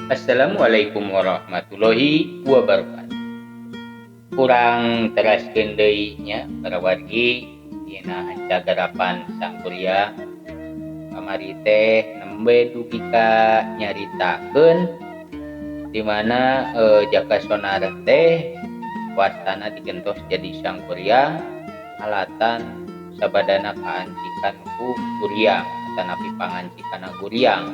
Assalamualaikum warahmatullahi wabarakatuh. Kurang teraskeun deui nya para wargi dina hanca garapan Sangkuriang. Kamari teh nembe dugi ka nyaritakeun di mana Jaka Sonar teh wastana digentos jadi Sangkuriang alatan sabadana kaancikan ku Guriang atanapi pangancikana Guriang.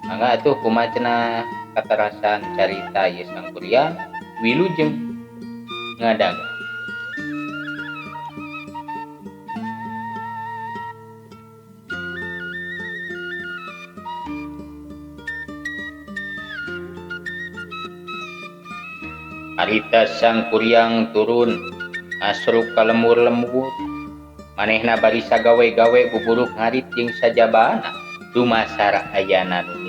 Mangga atuh kumaha cenah katerasan carita ieu Sangkuriang wilujeng ngadangu. Harita Sangkuriang turun asruk ka lemur-lemur manehna bari sagawe-gawe buburuk ngarit jeung sajabana dumasar ayana nu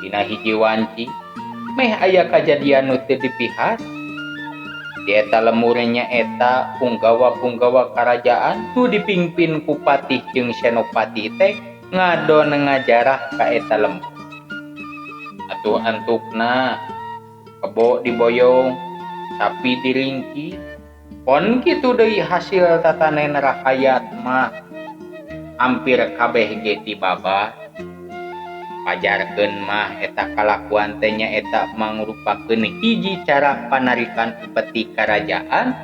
dina hiji wanci meh aya kajadian nu teu dipihar di eta lemur nyaeta punggawa-punggawa karajaan nu dipingpin ku patih jeung senopati teh ngadon ngajarah ka eta lemur. Atuh antukna kebo diboyong, sapi diringki, pon kitu deui hasil tatanen rahayat mah hampir kabeh ge dibabat. Pajarkeun mah eta kalakuan teh nyaeta mangrupakeun hiji cara panarikan upeti karajaan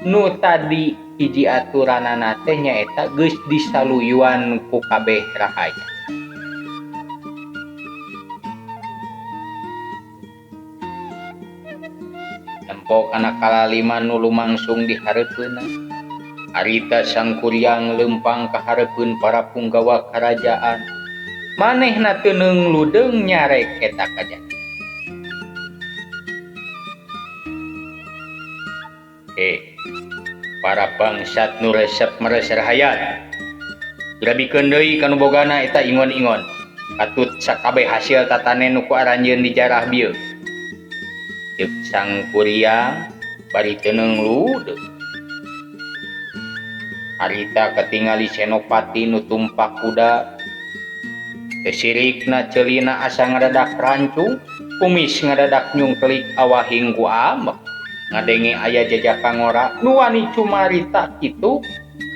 nu tadi hiji aturanana teh nyaeta geus disaluyuan ku kabeh rahayat. Nempo kana kalalima nu lumangsung di hareupeunna. Harita Sangkuriang leumpang ka hareupeun para punggawa karajaan. Manehna teu neung ludeung nyarek eta kajadian. Para bangsat nu resep meres rahayat. Grabikeun deui ka nu bogana eta ingon-ingon. Katut sakabeh hasil tatanen nu ku aranjeun dijarah bieu. Ceuk Sangkuriang bari teu neung ludeung. Harita katingali Senopati nu tumpak kuda. Kesirikna celina asa ngadadak rancung, kumis ngadadak nyungkelik awahing ku ambek. Ngadenge aya jejak kangora nu wani cumarita kitu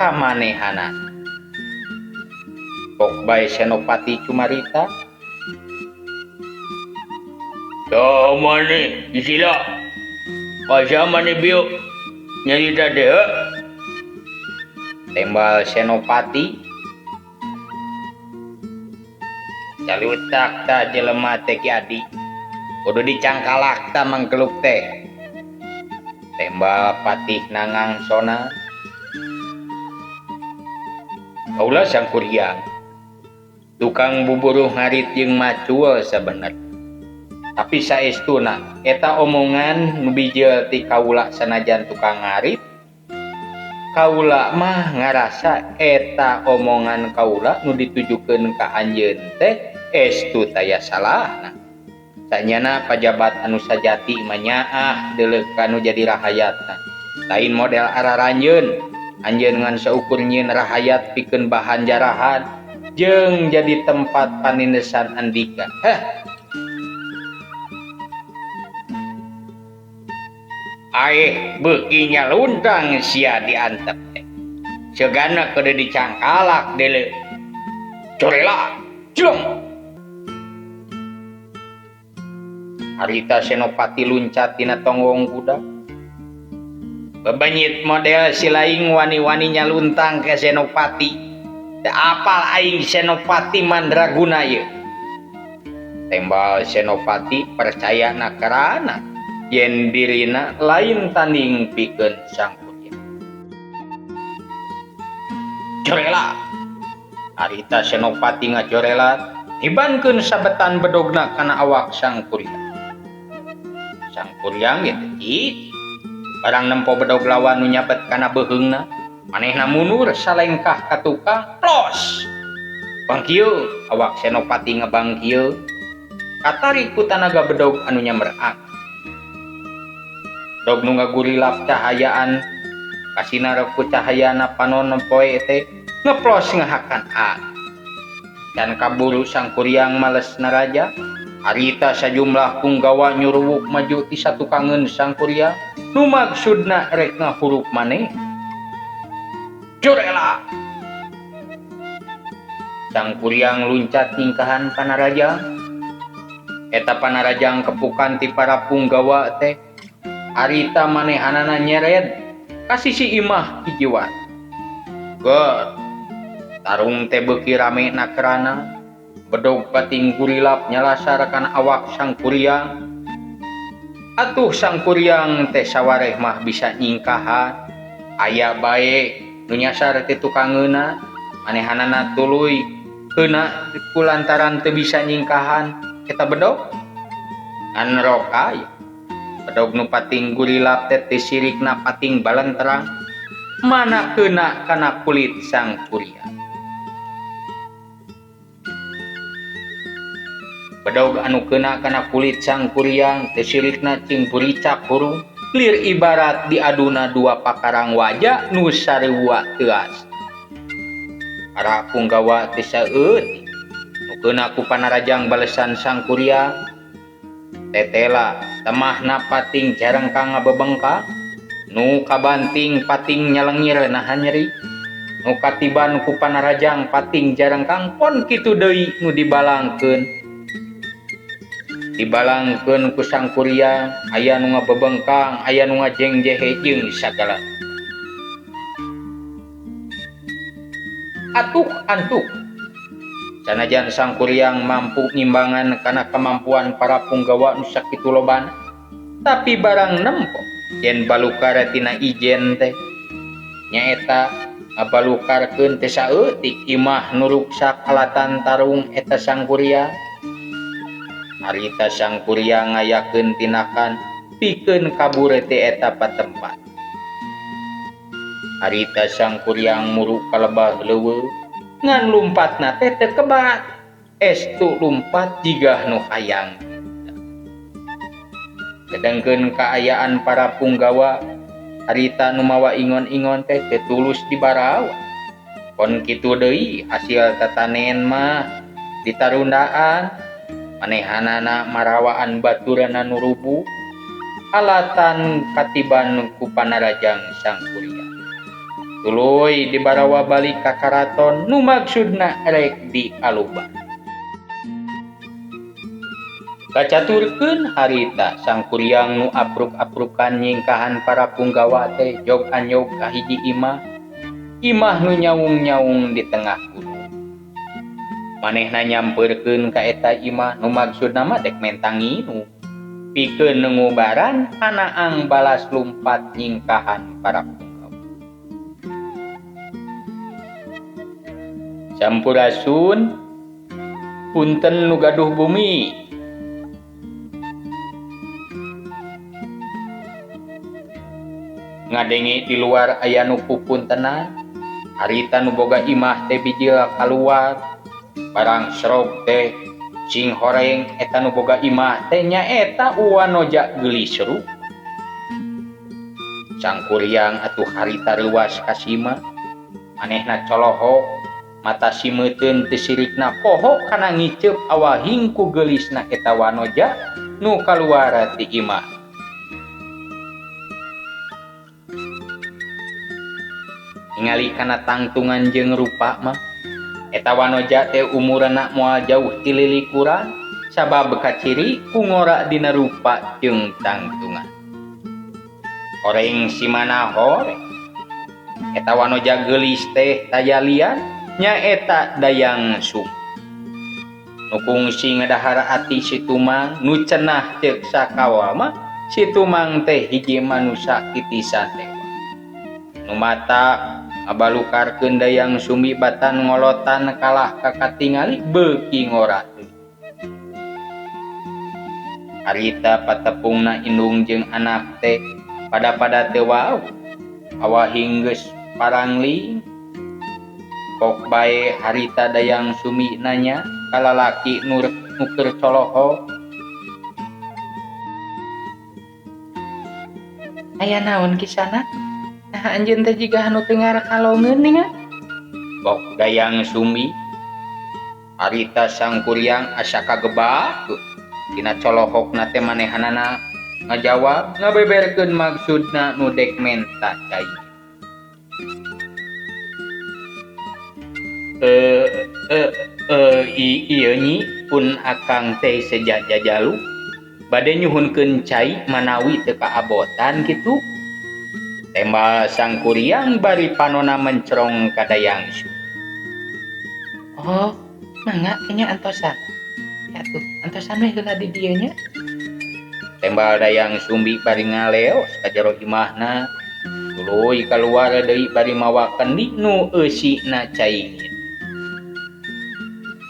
kamanehana. Pok bae Senopati cumarita. Kamane disila. Asa mane bieu nyarita teh? Tembal Senopati. Calutak ta jelema teh Ki Adi. Kudu dicangkalak ta mangkeluk teh. Tembal patih nangangsona. Kaula Sangkuriang. Tukang buburuh ngarit jeung macul sabenerna. Tapi saestuna eta omongan nu bijil ti kaula sanajan tukang ngarit. Kaula mah ngarasa eta omongan kaula nu ditujukeun ka anjeun teh estu taya salahna. Sanyana pajabat anu sajati mah nyaah deuleuh ka nu jadi rahayatna. Lain model araranjeun, anjeun ngan saukur nyieun rahayat pikeun bahan jarahan jeung jadi tempat panindesan andika. Heh. Aeh beuki nyaluntang sia diantep teh. Segana kudu dicangkalak deuleu. Corela, jelong. Harita Senopati luncat tina tonggong kuda. Bebenyit model si laing wani-wani nyaluntang ke Senopati. Teu apal aing Senopati Mandraguna ieu. Tembal Senopati percaya na karana yen dirina lain tanding pikeun Sangkuriang. Corela. Harita Senopati ngacorelat nibankeun sabetan bedogna kana awak Sangkuriang. Sangkuriang ge teu cicing. Barang nempo bedog lawan nu nyabet kana beuheungna, manehna mundur salengkah ka tukang, plos. Bangkieu awak Senopati ngebangkieu. Katarik ku tanaga bedog anu nyamerak. Bedog nu ngagurilap cahayaan kasinar ku cahayana panon poe teh ngeplos ngahakan a. Can kaburu Sangkuriang males naraja, harita sajumlah punggawa nyuruwuk maju ti satukangeun Sangkuriang nu maksudna rek ngahurup maneh. Jurela. Sangkuriang luncat nyingkahan panarajang. Eta panarajang kepukan ti para punggawa teh. Harita manehanana nyered ka sisi imah hijiwan. Ger. Tarung teh beuki rame nakerana. Bedog pating gurilap nyalasar kana awak Sangkuriang. Atuh Sangkuriang teh sawareh mah bisa nyingkahan. Aya bae nu nyasar ti tukangeuna, manehanana tuluy keuna kulantaran teu bisa nyingkahan eta bedog. Ngan rok aya. Bedog nu pating gurilap teh teu sirikna pating balenterang. Mana keuna kana kulit Sangkuriang. Bedog anu keuna kana kulit Sangkuriang teu sirikna cing buricak hurung. Lir ibarat diaduna dua pakarang waja nu sarua teuas. Para punggawa teh saeutik nu keuna ku panarajang balesan Sangkuriang. Tetela temahna pating jarengkang ngabebengkang, nu kabanting pating nyalengir nahan nyeri, nu katiban ku panarajang pating jarengkang pon kitu deui nu dibalangkeun. Dibalangkeun ku Sangkuriang, aya nu ngabebengkang, aya nu ngajengjehe jeung sagala. Atuh antuk. Sanajan Sangkuriang mampu ngimbangan kana kemampuan para punggawa nu sakitu lobana, tapi barang nempo yen balukar tina ijen teh nyaeta ngabalukarkeun teh saeutik imah nu ruksak alatan tarung eta Sangkuriang. Harita Sangkuriang ngayakeun tinakan pikeun kabur ti eta patempat. Harita Sangkuriang muruk kalebah leuweung ngan lumpatna teh teu kebat. Estu lumpat jigah nu hayang. Sedengkeun kaayaan para punggawa harita nu mawa ingon-ingon teh teu tulus dibarawa. Pon kitu deui hasil tatanen mah ditarundaan. Manehanana marawaan baturana nu rubuh alatan katiban ku panarajang Sangkuriang. Tuluy dibarawa balik ka karaton nu maksudna rek dialuban. Kacaturkeun harita Sangkuriang nu apruk-aprukan nyingkahan para punggawa teh jog anyog ka hiji imah. Imah nu nyaung-nyaung di tengah gunung. Manehna nyamperkeun ka eta imah nu maksudna mah dek mentang nginu. Pikeun ngubaran anaang balas lumpat nyingkahan para punggawa. Sampurasun, punten nu gaduh bumi. Ngadenge di luar aya nu pupuntenan, harita nu boga imah teh bijil kaluar. Barang serog teh sing horeng eta nu boga imah teh nyaeta Wanoja geulis rupa. Sangkuriang atuh harita reuas ka sima, manehna colohok, mata simeuteun teu sirikna poho kana ngiceup awahing ku geulisna eta Wanoja nu kaluar ti imah. Ningali kana tangtungan jeung rupa mah eta Wanoja teh umurna moal jauh ti lilikuran sabab kaciri ku ngora dina rupa jeung tangtungan. Horeng simana horeng. Eta Wanoja geulis teh tayalian nyaeta Dayang Sumbi. Nu kungsi ngadahar ati si Tumang nu cenah ceuk sakawa mah si Tumang teh hiji manusa titisan dewa. Nu mata ngabalukarkeun Dayang Sumbi batan ngolotan kalah ka katingali beuki ngora teuing. Harita patepungna indung jeung anak teh pada-pada teu wau. Awahing geus parangling. Kok bae harita Dayang Sumbi nanya ka lalaki nu keur coloho. Aya naon kisana? Nah anjeun teh jiga anu teu ngarakalongeun ninga. Bok Dayang Sumbi. Harita Sangkuriang asa kagebah dina colohokna teh manehanana ngajawab ngabeberkeun maksudna nu dek menta cai. Ieu nyi pun akang teh sejak jajalu bade nyuhunkeun cai manawi teu kaabotan kitu. Tembal Sangkuriang bari panona mencrong ka Dayang Sumbi. Oh, mangga nya antosan. Atuh, antosan we heula di dieu nya. Tembal Dayang Sumbi bari ngaleos ka jero imahna. Tuluy kaluar deui bari mawa kendi nu eusina cai.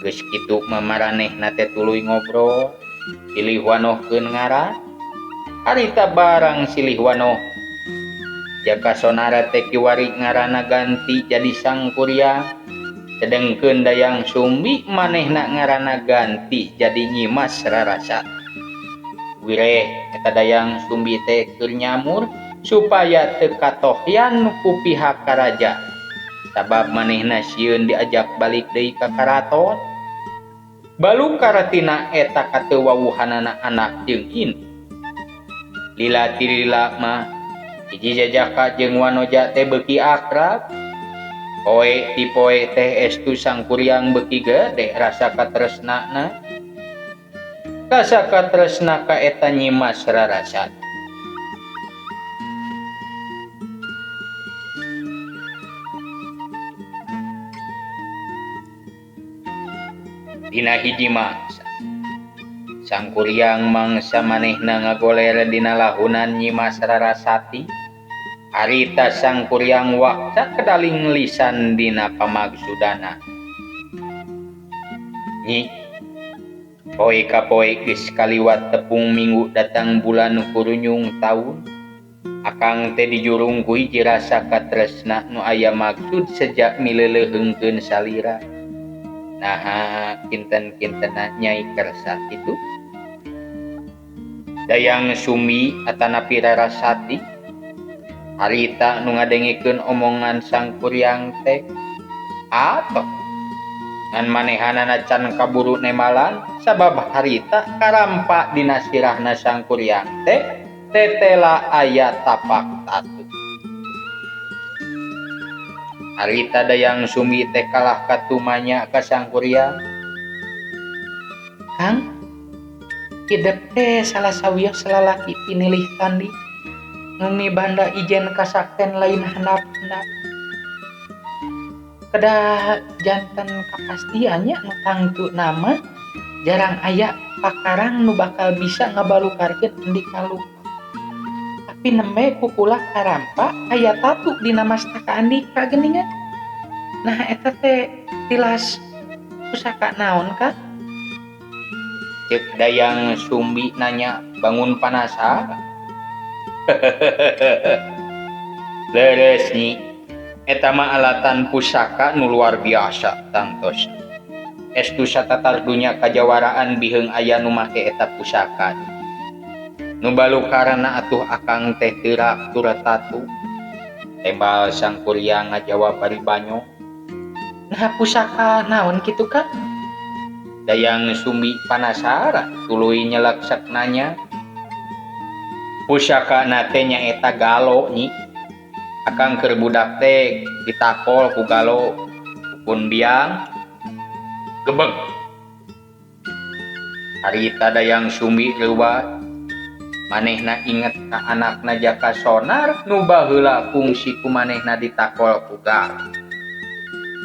Geus kitu mah maranehna teh tuluy ngobrol, silih wanohkeun ngaran. Harita barang silih wanoh. Jaka Sonara teh kiwari ngaranna ganti jadi Sangkuriang. Sedengkeun Dayang Sumbi manehna ngaranna ganti jadi Nyimas Rarasati. Wireh eta Dayang Sumbi teh keur nyamur supaya teu katohyan ku pihak karaja. Sabab manehna sieun diajak balik deui ka karaton. Balukar tina eta kateu wawuhanana anak jeung indung. Lila tilila mah hiji jajaka jeung wanoja teh beuki akrab. Poe ti poe teh estu Sangkuriang beuki gede rasa katresnana. Rasa katresna ka eta Nyimas Rarasati. Dina hiji mangsa Sangkuriang mangsa manehna ngagoler dina lahunan Nyimas Rarasati. Harita Sangkuriang wakta kedaling lisan dina pamaksudana. Nyi, poe ka poe geus kaliwat tepung minggu datang bulan kurunyung taun. Akang teh dijurung ku hiji rasa katresna nu aya maksud sejak mileuleheungkeun salira. Naha kinten-kintenna Nyai kersa kitu. Dayang Sumbi atanapi Rarasati harita nu ngadengikeun omongan Sangkuriang teh atoh ngan manehanana can kaburu nemalan sabab harita karampa dina sirahna Sangkuriang teh tetela aya tapak tatu. Harita Dayang Sumbi teh kalah katumanya ka Sangkuriang. Kang, hidep teh salah sawios lalaki pinilih tandi. Ngumi banda ijen kasakten lain handap-handap. Kedah janten kapastiannya nu tangtu nama jarang aya pakarang nu bakal bisa ngabalukarkeun andika lupa. Tapi nembe kukula karampa aya tatu dina mastaka andika geuningan. Nah eta teh tilas pusaka naon ka? Ceuk Dayang Sumbi nanya bangun panasaran. Leres nyi, eta mah alatan pusaka nu luar biasa tangtos. Estu satatar dunya kajawaraan biheung aya nu make eta pusaka. Nu balukarana atuh akang teh teurak tur tatu. Tembal Sangkuriang ngajawab bari banyo. Nah pusaka naon kitu ka? Dayang Sumbi panasaran tuluy nyeleksak nanya. Pusaka na teh nyaeta galo nyi. Akang keur budak teh ditakol ku galo pun biang gebeg. Harita Dayang Sumbi leuwat manehna inget ka anakna Jaka Sonar nu baheula kungsi ku manehna ditakol ku galo.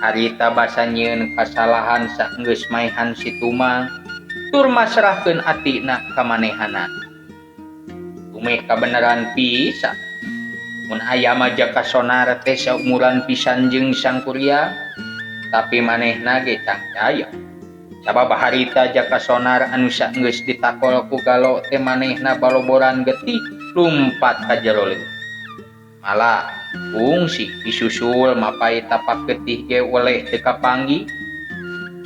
Harita basa nyieun kasalahan saenggeus maehan si Tumang tur masrahkeun atina ka manehana. Tumeh kabeneran pisan. Mun aya mah Jaka Sonar teh saumuran pisan jeung Sangkuriang, tapi manehna ge cangcaya. Sabab harita Jaka Sonar anu saenggeus ditakol ku galo teh manehna baloboran getih lumpat ka jero leuweung. Malah kungsi disusul mapai tapak getih ge weleh teu kapanggih.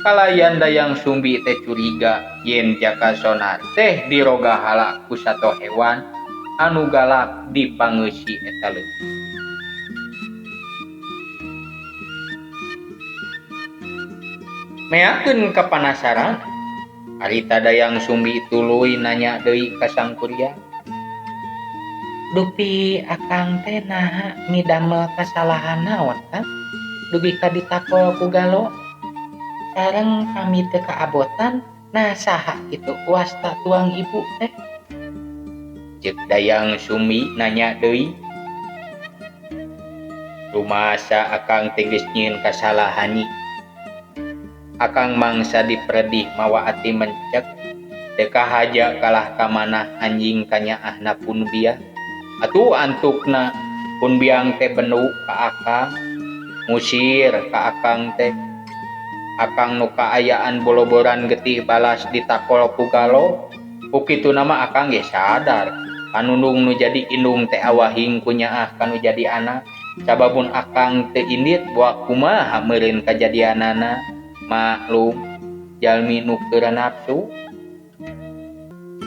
Kalayan Dayang Sumbi teh curiga yen Jaka Sonar teh dirogahala ku sato hewan anu galak dipangeusi eta leuweung. Meakeun kapanasaran harita Dayang Sumbi tuluy nanya deui ka Sangkuriang. Dupi akang teh naha midamel kasalahan naon Kang? Dugi ka ditakol ku galo. Sareng kami teu kaabotan nah saha kitu wasta tuang ibu teh? Ceuk Dayang Sumbi nanya deui. Rumasa akang teh geus nyieun kasalahan nyi. Akang mangsa dipredih mawa ati mencek teu kahaja kalah ka manah anjing kanyaahna pun biang. Atuh antukna pun biang teh bendu ka akang, ngusir ka akang teh. Akang nu kaayaan boloboran getih balas ditakol ku galo. Ku kituna mah akang ge sadar panundung nu jadi indung teh awahing ku nyaah ka nu jadi anak. Sababun akang teu indit boa kumaha meureun kajadianana. Maklum jalmi nu keur nafsu.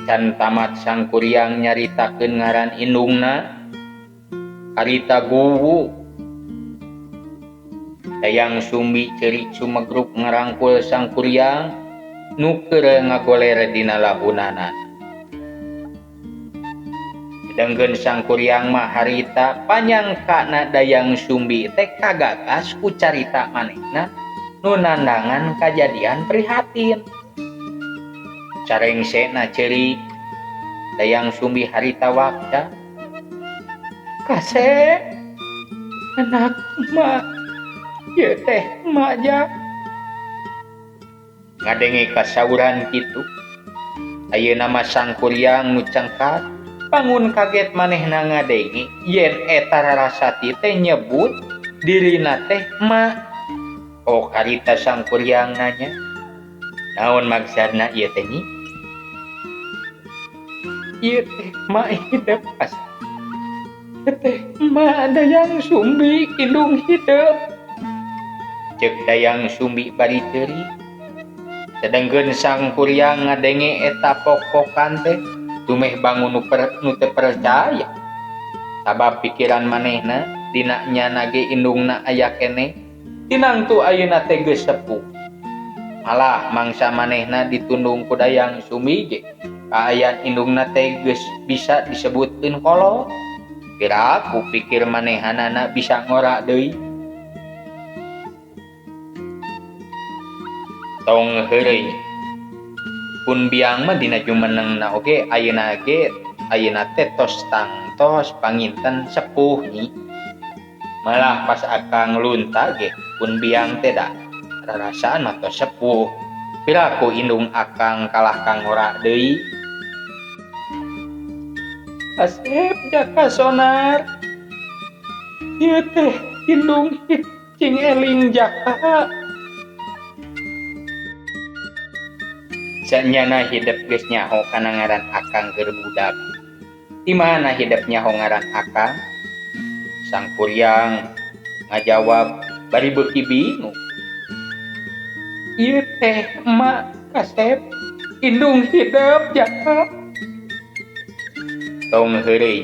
Can tamat Sangkuriang nyaritakeun ngaran indungna harita guwu. Dayang Sumbi ceurik sumegruk ngarangkul Sangkuriang nu keur ngagoler dina lahunana. Sedengkeun Sangkuriang mah harita panyangkana Dayang Sumbi teh kagagas ku carita manehna nu nandangan kajadian prihatin. Sarengsena ceurik Dayang Sumbi harita wakta. Kasep anak mak ieu teh mak ja. Ngadenge kasauran kitu. Ayeuna mah Sangkuriang nu cengkat bangun kaget manehna ngadenge yen eta Rarasati teh nyebut dirina teh mak. Oh karita Sangkuriang nanya, naon maksudna ieu teh nyi? Ieu teh mak hidep as. Ieu teh mak Dayang Sumbi indung hidep. Ceuk Dayang Sumbi bari ceurik. Sedengkeun Sangkuriang ngadenge eta pok-pokan teh dumeh bangun nu teu percaya. Sabab pikiran manehna dina nyana ge indungna aya keneh. Tinangtu ayeuna teh geus sepuh. Malah mangsa manehna ditundung ku Dayang Sumbi ge kaayaan indungna teh geus bisa disebutkeun kolot. Piraku pikir manehanana bisa ngora deui. Tong heureuy. Pun biang mah dina jumenengna oge ayeuna ge ayeuna teh tos tangtos panginten sepuh nyi. Malah pas akang lunta ge pun biang teh da rarasaan mah tos sepuh. Piraku indung akang kalah kang ngora deui. Asep jaka sonar. Ieu teh indung cing eling jaka. Sanyana hidep geus nyaho kana ngaran akang keur budak. Di mana hidep nyaho ngaran akang? Sangkuriang ngajawab bari beuki bingung. Ieu teh emak kasep indung hidep jaka. Tong heureuy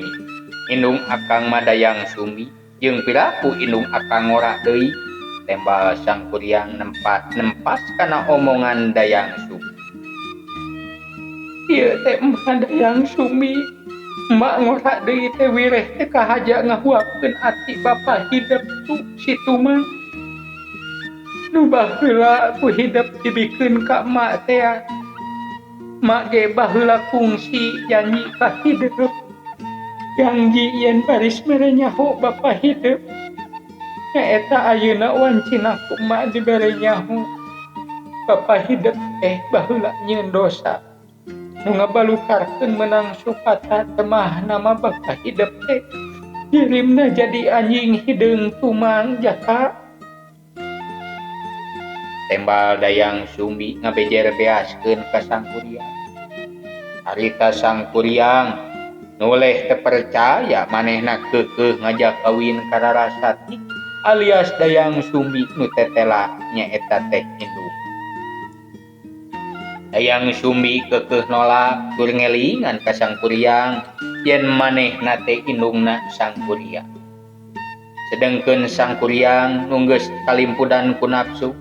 indung akang mah Dayang Sumbi jeung piraku indung akang ngora deui. Tembal Sangkuriang nempas kana omongan Dayang Sumbi. Ieu teh emak Dayang Sumbi. Emak ngora deui teh wireh teh kahaja ngahuapkeun ati bapa hidep tu si Tumang. Nu baheula ku hidep dibikeun ka emak teh. Emak ge baheula kungsi janji ka hidep. Janji yen baris mere nyaho bapa hidep. Nyaeta ayeuna wancina ku emak dibere nyaho. Bapa hidep teh baheula nyieun dosa. Nu ngabalukarkeun meunang supata temah nama bapa hidep teh. Kirimna jadi anjing hideung tumang jaka. Tembal Dayang Sumbi ngabejer beaskeun ka Sangkuriang. Harita Sangkuriang noleh teu percaya manehna keukeuh ngajak kawin ka Rarasati alias Dayang Sumbi nu tetela nyaeta teh indung. Dayang Sumbi keukeuh nolak tur ngelingan ka Sangkuriang yen manehna teh indungna Sangkuriang. Sedengkeun Sangkuriang nu geus kalimpudan ku nafsu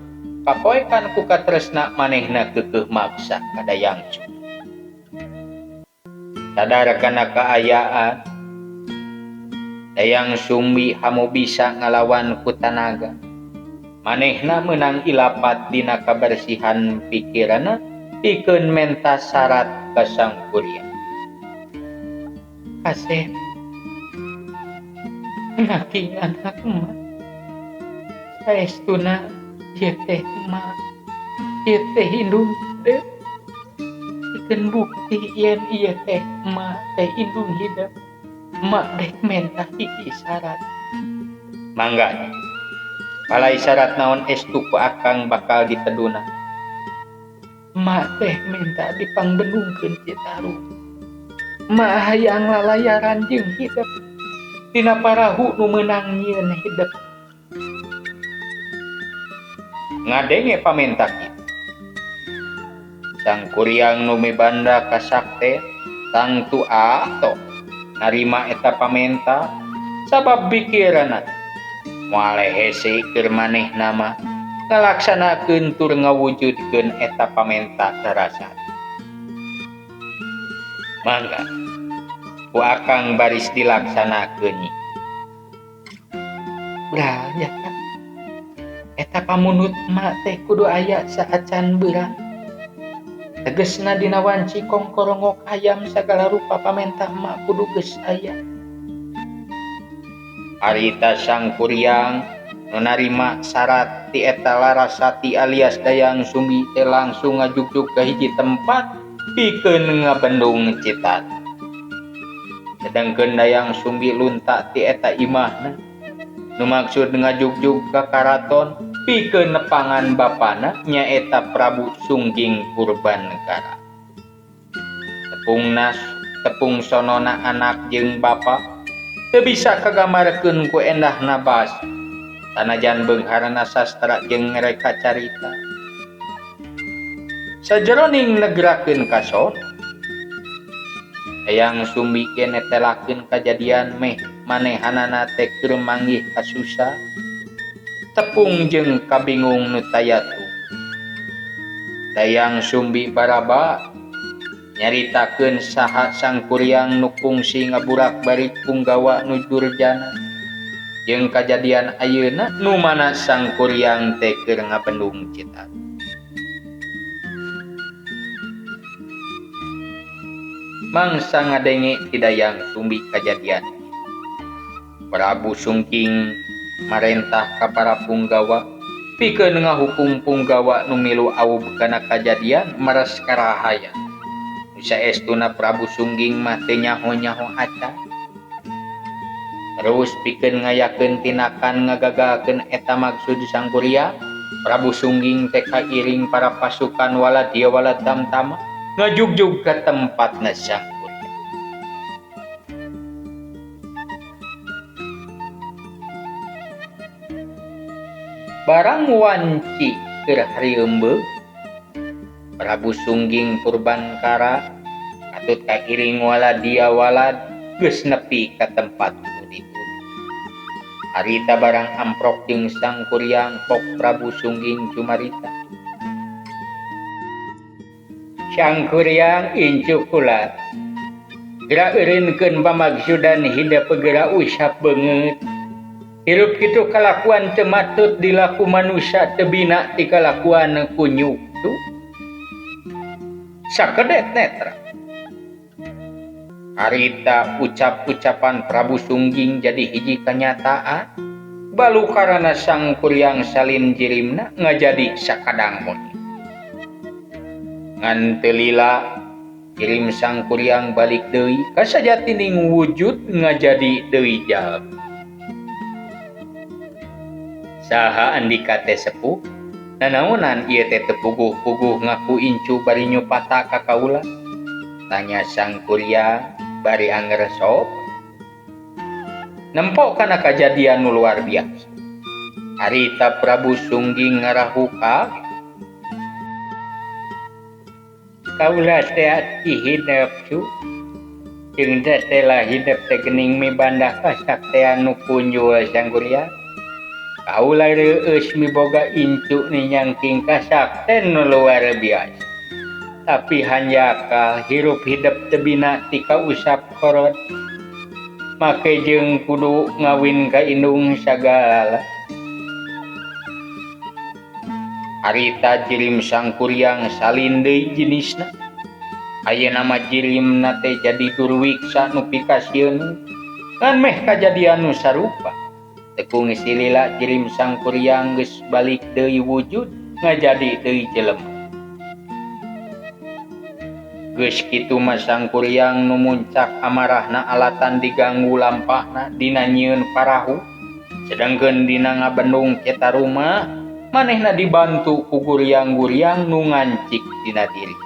Kapoekan ku katresna manehna keukeuh maksa ka Dayang Sumbi. Sadar kana kaayaan Dayang Sumbi hamu bisa ngalawan ku tanaga. Manehna meunang ilapat dina kabersihan pikiranna pikeun menta syarat ka Sangkuriang. Kasep ngaking anak emak saestuna ieu teh emak ieu teh indung hidep pikeun bukti yen ieu teh emak teh indung hidep emak dek menta hiji syarat. Mangga palai syarat naon estu ku akang bakal diteduna. Emak teh minta dipangbendungkeun Citarum. Emak hayang lalayaran jeung hidep dina parahu nu meunang nyieun hidep. Ngadenge pamenta kitu. Sangkuriang nu mibanda kasakte tangtu atoh narima eta pamenta sabab pikiranna moal hese keur manehna mah ngalaksanakeun tur ngawujudkeun eta pamenta tarasa. Mangga ku akang baris dilaksanakeun. Bral ya eta pamunut emak teh kudu aya saacan beurang. Tegesna dina wanci kongkorongok hayam sagala rupa pamenta emak kudu geus aya. Harita Sangkuriang nu narima syarat ti eta Larasati alias Dayang Sumbi teh langsung ngajugjug ka hiji tempat pikeun ngabendung Citarum. Sedangkeun Dayang Sumbi lunta ti eta imahna nu maksud ngajugjug ka karaton pikeun nepangan bapana nyaeta Prabu Sungging Purbanegara. Tepung sonona anak jeung bapa teu bisa kagambarkeun ku endahna basa sanajan beungharna sastra jeung ngereka carita. Sajeroning negrakeun kason Dayang Sumbi ge netelakeun kajadian meh manehanana teh keur manggih kasusah tepung jeung kabingung nu tayatu. Dayang Sumbi baraba nyaritakeun saha Sangkuriang nu kungsi ngaburak-barik punggawa nu durjana jeung kajadian ayeuna nu mana Sangkuriang teh keur ngabendung Citarum. Mangsa ngadenge ti Dayang Sumbi kajadian. Prabu Sungging marentah ka para punggawa pikeun ngahukum punggawa nu milu awub kana kajadian meres karahaya. Saestuna Prabu Sungging mah teu nyaho-nyaho acan. Terus pikeun ngayakeun tinakan ngagagalkeun eta maksud Sangkuriang, Prabu Sungging teh kairing para pasukan waladya waladamtama ngajugjug ka tempatna Sangkuriang. Barang wanci keur harieumbeung, Prabu Sungging Purbankara katut kairing waladya walad geus nepi ka tempat nu dituju. Harita barang amprok jeung Sangkuriang pok Prabu Sungging cumarita. Sangkuriang incu kula geura eureunkeun pamaksudan hidep geura usap beungeut. Hirup kitu kalakuan teu matut dilaku manusia teu bina ti kalakuan ku nyuktu. Sakedet netra. Harita ucap-ucapan Prabu Sungging jadi hiji kenyataan. Balukarana Sangkuriang salin jirimna ngajadi sakadang monyet. Ngan teu lila jirim Sangkuriang balik deui ka sajatining wujud ngajadi deui jalma. Saha andika teh sepuh? Nanaonan ieu teh teu puguh-puguh ngaku incu bari nyupata ka kaula? Tanya Sangkuriang bari anger sok. Nempo kana kajadian nu luar biasa. Harita Prabu Sungging ngarahuka kaula teh ati hidep cu. Jeung teh lah hidep teh geuning mibandah kasaktean nu kunjul Sangkuriang. Kaula reueus miboga incu nu nyangking kasakten nu luar biasa. Tapi hanjakal hirup hidep teu bina ti kausap korot. Make jeung kudu ngawin ka indung sagala. Harita jirim Sangkuriang salin deui jenisna. Ayeuna mah jirimna teh jadi durwiksa nu pikasieun. Ngan meh kajadian nu sarupa. Tekung silila jirim Sangkuriang geus balik deui wujud ngajadi deui jelema. Geus kitu mah Sangkuriang nu muncak amarahna alatan diganggu lampahna dina nyieun parahu. Sedengkeun dina ngabendung Cetaruma manehna dibantu ku guriang-guriang nu ngancik dina diri.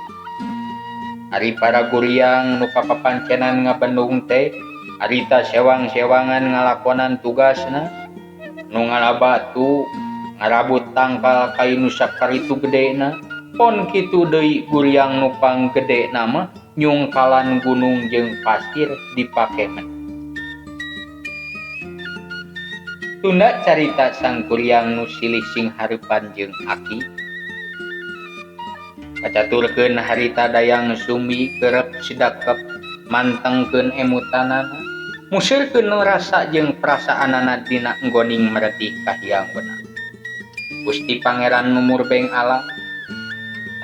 Ari para guriang nu kapapancenan ngabendung teh harita sewang-sewangan ngalakonan tugasna nu ngala batu ngarabut tangkal kayu nu sakaritu gedena pon kitu deui guriang nu panggedena mah nyungkalan gunung jeung pasir dipake men. Tunda carita Sangkuriang nu silih sing hareupan jeung aki. Kacaturkeun harita Dayang Sumbi kerep sidakep mantengkeun emutanana museurkeun nu rasa jeung perasaanana dina nggoning meredih kahiyang wenang. Gusti Pangeran nu murbeng alam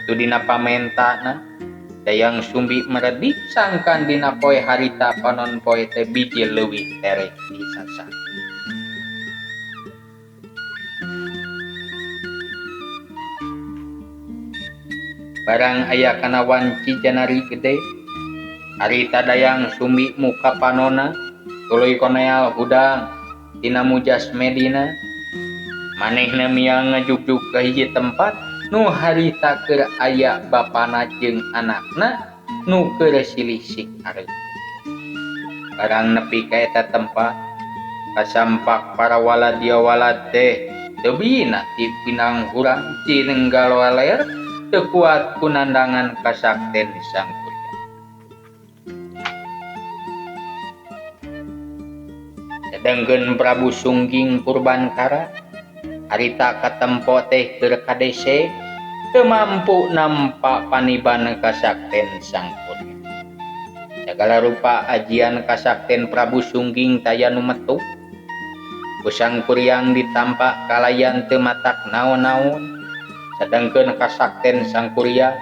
atuh dina pamentana Dayang Sumbi meredih sangkan dina poe harita panon poe teh biji leuwih tereh disasar. Barang aya kana wanci janari gede harita Dayang Sumbi muka panona tuluy koneal hudang tina mujas Medina manehna miang ngajugjug ka hiji tempat nu harita keur aya bapana jeung anakna nu keur silih sing areup. Barang nepi ka eta tempat kasampak para waladia walad teh teu bina ti pinang hurang cinenggal waler teu kuat ku nandangan kasakten Sangkuriang. Sedengkeun Prabu Sungging Purbankara harita katempo teh keur kadese teu mampu nampa paniban kasakten Sangkuriang. Sagala rupa ajian kasakten Prabu Sungging taya nu metu. Ku Sangkuriang ditampa kalayan teu matak naon-naon. Sedengkeun kasakten Sangkuriang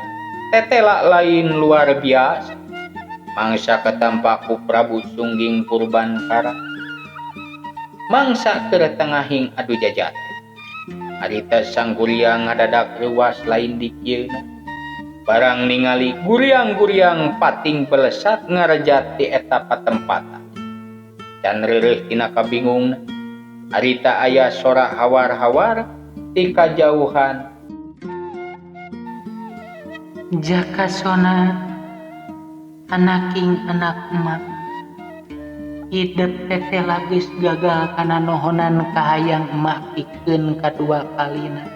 tetela lain luar biasa. Mangsa katampa ku Prabu Sungging Purbankara. Mangsa keur tengahing adu jajat. Harita Sangkuriang ngadadak reuwas lain dikieuna. Barang ningali guriang-guriang pating belesat ngarejat ti eta patempatan. Can reureuh tina kabingungna. Harita aya sora hawar-hawar ti kajauhan. Jaka Sona anaking anak emak hidep teteh lagis gagal kana nohonan kahayang emak pikeun kadua kalina.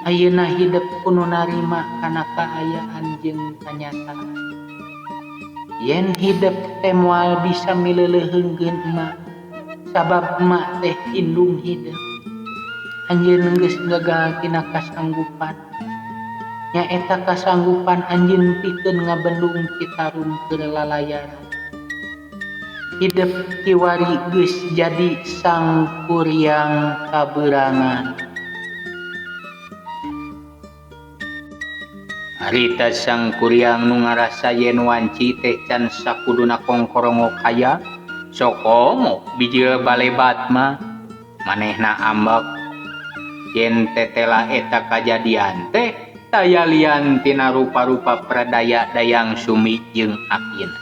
Ayeuna hidep kudu narima kana kaayaan jeung kanyataan. Yen hidep teh moal bisa mileuleheungkeun emak sabab emak teh indung hidep. Anjeun geus gagal tina kasanggupan. Nyaeta kasanggupan anjeun pikeun ngabendung Citarum keur lalayaran. Hidep kiwari geus jadi Sangkuriang kabeurangan. Harita Sangkuriang nu ngarasa yen wanci teh can sakuduna kongkorongo kaya sokomo bijil balebat mah manehna ambek yen tetela eta kajadian teh taya lian tina rupa-rupa pradaya Dayang Sumi jeung akina.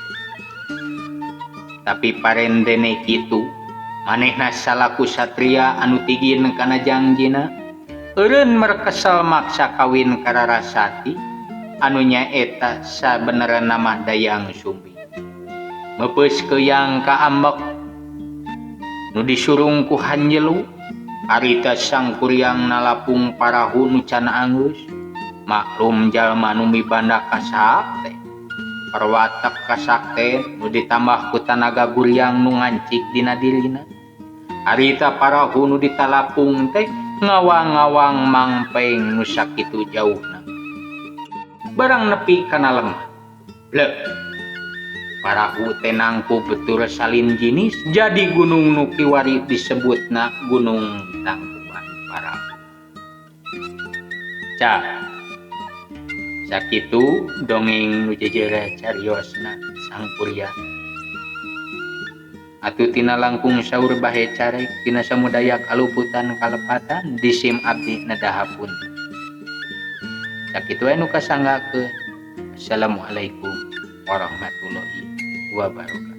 Tapi parentene kitu manehna salaku satria anu tigin kana jangjina eureun merkesel maksa kawin ka Rarasati anu nyaeta sabenerna mah Dayang Sumbi. Meupeus keuyang ka ambek nu disurung ku hanjelu harita Sangkuriang nalapung parahu nu can anggeus. Maklum jalma nu mibanda kasakte perwatak kasakte nu ditambah ku tanaga guriang nu ngancik dina dirina. Harita parahu nu ditalapung teh ngawang-ngawang mangpeng nu sakitu jauhna. Barang nepi kana lemah. Blek. Parahu teh nangkub betul salin jinis jadi gunung nu kiwari disebutna Gunung Tangkuban Parahu. Cah. Sakitu dongeng nu jejere cariosna Sangkuriang. Atuh tina langkung saur bahe carek tina samudaya kaluputan kalepatan disim abdi nedahapun. Sakitu we nu kasanggakeun. Assalamualaikum warahmatullahi wabarakatuh.